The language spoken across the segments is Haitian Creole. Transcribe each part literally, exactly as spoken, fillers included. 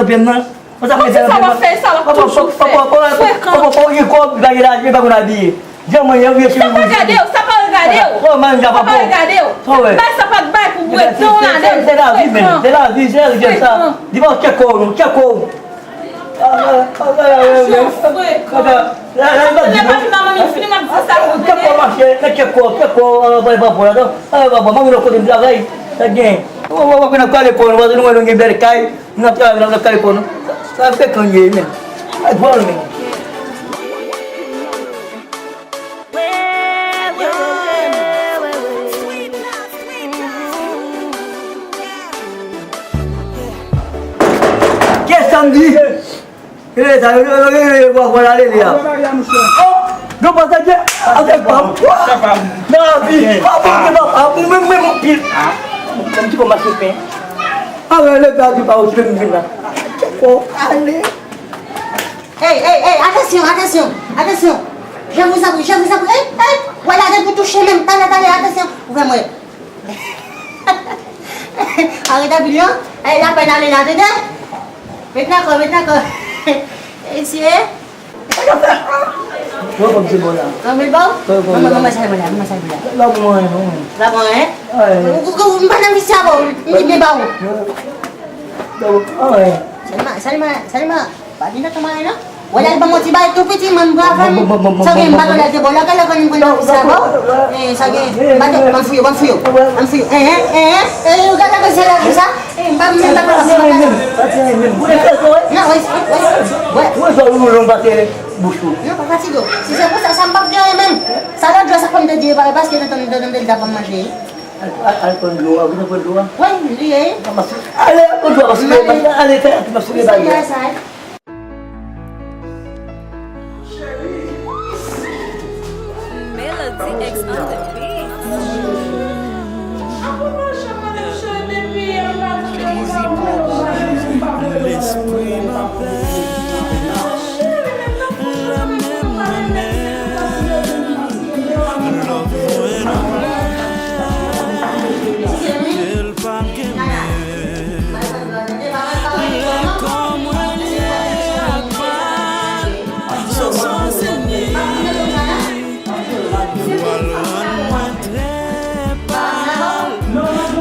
nan pye m nan. Kòmsi sa w ap fè sa, w ap toujou fè. Frekan. Papa, papa, papa, papa, papa, ou gen kòb, li pa gen lajan, li pa konn abiye. Jan mwen ye, ou ye cheri. Sa pa gade w, sa pa regade w. Sa pa regade w. Bay sa pa t bay pou bwè dan w ladan l. Se lavi, men. Se lavi, se lavi, se sa. Frekan. Di pa w tchèk kò w, non, tchèk kò w. Frekan. Lè pa fin nan manmi fini, m ap di sa pou tande. Kèk kò, kèk kò, kèk kò, anba papa la, non? Anba papa, manmi nan kote m travay. Sa gen. Ou, ou, ou, nou pale kò nou, nou wè nou gen bèl kay, nou travay, nou pale kò nou. Sa frekan ye, men. Ay, bòl, men. Kè samdi. Kile sa, yo, yo, yo, yo, yo, yo, ale li a. Oh, non, pa sa, avèk pa m. Nan lavi, pa bon, se pa pa m, ou menm, menm, anpil. Kòm ti kòmanse pen. Avè le gadi pa okipe m vin la. Fò ale. Hey, hey, hey, attention, attention, attention. Je vous en prie, je vous en prie. Hey, hey, wè la, depi touche menm, talè, talè, attention. Ouvè mwen. Arete anpil, non? Hey, la pèn ale la, tande? Met nan kò, met nan kò. Mesye. Mwen konn se bon la. Mwen bon? Mwen, mwen, mwen, sa bon la, mwen, sa bon la. La bon, mwen, mwen. La bon, hein? Ou, ou, ou, m pa nan visye avè w, m di byen ba ou. Bon, ah, ouais. Sèlman, sèlman, sèlman. Pa vin nan tanmare non. Wè lè l ban m yon ti bagay tou piti, mwen m pran avè l. Sa gen m pa konn lè l te bon. Lè gade lè konn m konn nan pis la bon. Eh, sa gen, m pa te, ban m fouye, ban m fouye. Ban m fouye. Eh, eh, eh, eh, eh, ou gade lè se la pou sa. Eh, m pa menm pa konn sa. Non, wè, wè, wè. Ou wè sa ou long pase bouch ou. Non, pa fatige w. Si se pou sa, sa m p ap genyen menm. Sa lòt jou sa fè m te di, e pa, e paske nan tann, nan tann, nan tann, ta ban m manje. Al, al, al pran dlo a, vin pran dlo a. Wi, li ye. Ale, al pran dlo a, paske ale, fè, paske bagay la. Melody X on the beat. Lespri m apèl, lè menm mwen menm. Love mwen anplis, ke l pa gen men. Lè kò mwen lye ak pa l, sou son sini. Ou pral rann mwen trè pal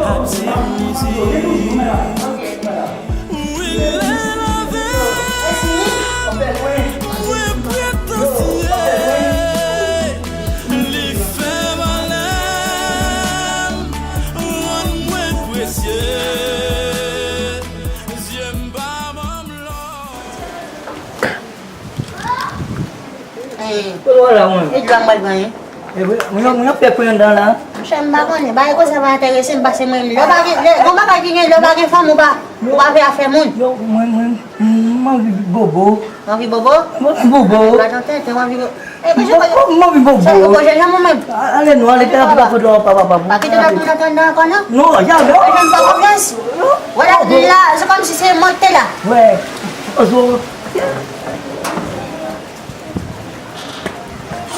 ak ti mizik. Wi, lè love mwen pretansye, li fè valè m rann mwen presye. Zye m pa ban m lò. Kote w al la, mwen? E dlo a m pral pran, wi. E vre, mwen, mwen ap fè kwen anndan la. Monchè, m pa konnen. Bagay konsa pa enterese m, paske mwen, lè w pa gen, lè, gon bagay ki gen, lè w pa gen fanm, ou pa, ou pa fè afè moun. Yo, mwen, mwen, m anvi bobo. Ou anvi bobo? Mwen anvi bobo. Pa jan tenten, ou anvi bobo. E, mwen anvi bobo. Sa bobo, jèn janm ou menm. Ale non, ale, te la pou ta foto pa papa. Pa kite l ap pran anndan ankò, non. Non, jamè. Jèn pa konfyans. Wè la, la, se kòmsi se mwen ki te la. Wè. Ozo.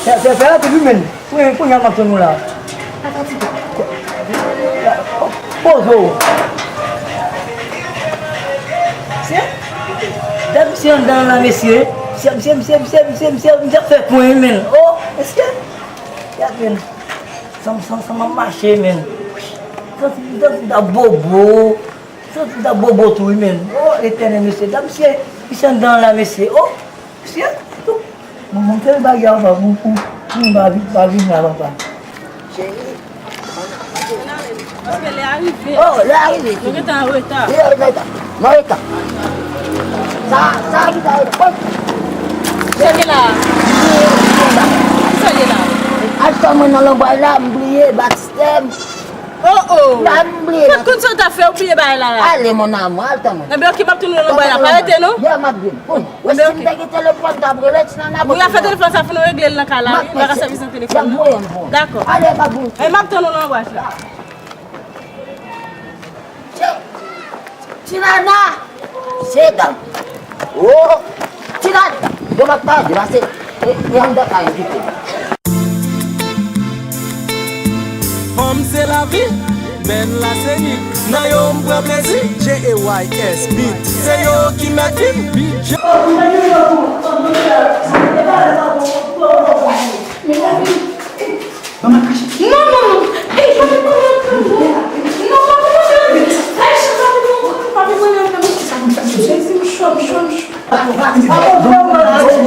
Fè, fè, fè rapid wi, men. Wi, kounye a m ap tann ou la. Poze w. Se, dat misye anndan la, mesye. Misye, misye, misye ap fè kwen, men. Oh, mesye. Gad, men. San, san, san m ap mache, men. Santi, santi m ta bobo. Santi m ta bobo tou, wi, men. Oh, Letènèl, mesye. Dat misye, misye anndan la, mesye. Oh. Mesye, tou, manman m fè bagay a pou, pou, pou m pa vin, pa vin la, papa. Cheri. Paske lè a rive. Oh, lè a rive. Nou gentan an reta. Wi, an reta. Nou an reta. Sa, sa ki ta rete. Sa gen la? Kisa gen la? Achte mwen nan lanbway la, m bliye batistè m. Oh, oh. La, m bliye. Kot konn sa w ta fè, ou bliye bagay la, la? Ale, mon amour, al tann mwen. Ebyen, oke, m ap tann ou nan lanbway la. Pa rete, non. Yè, m ap vin. Ebyen, oke. Wi, a fè telefòn sa pou nou regle l nan kay la, wi. Li pa ka sèvi san telefòn, non. Dakò. Ale, pa boule. E m ap tann ou nan anbwach la. Tinana! Se dam. Oh! Tinana! Yo m ap pale, pase. E, e anndan kay an kite. Fanm se lavi, men la se nik. Nan yo m pran plezi. J A Y S beat. Se yo ki mèt vin. Beat. Non, non, non. Ey, papi, papi, papi. Non, papi, papi, papi. Ay, papi, papi, papi. Jezi, m cho, m cho, m cho.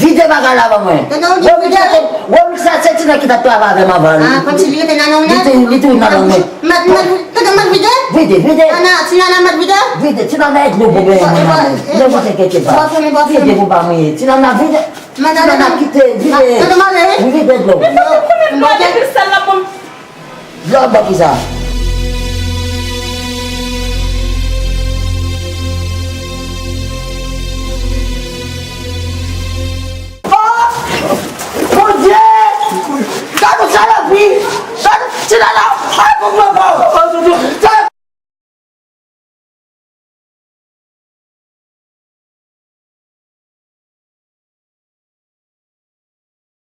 vide bagay la ban mwen. Tande, ou di vide? Wè, Wilsa, se ti nèg ki t ap travay avè m anvan. Ah, kòmsi li rete nan non, li te, li te nan non mwen. Mèt, mèt, tande, mèt vide? Vide, vide. Ana, ti nana mèt vide? Vide, ti nana e dlo pou benyen mwen nan men. Ne vous inquiétez pas. Vide pou ba mwen. Ti nana vide. Ti nana kite, vide. Tande, mèt vide dlo. Mwen pa konnen dlo depi sèl la pou m. Dlo an ban kisa?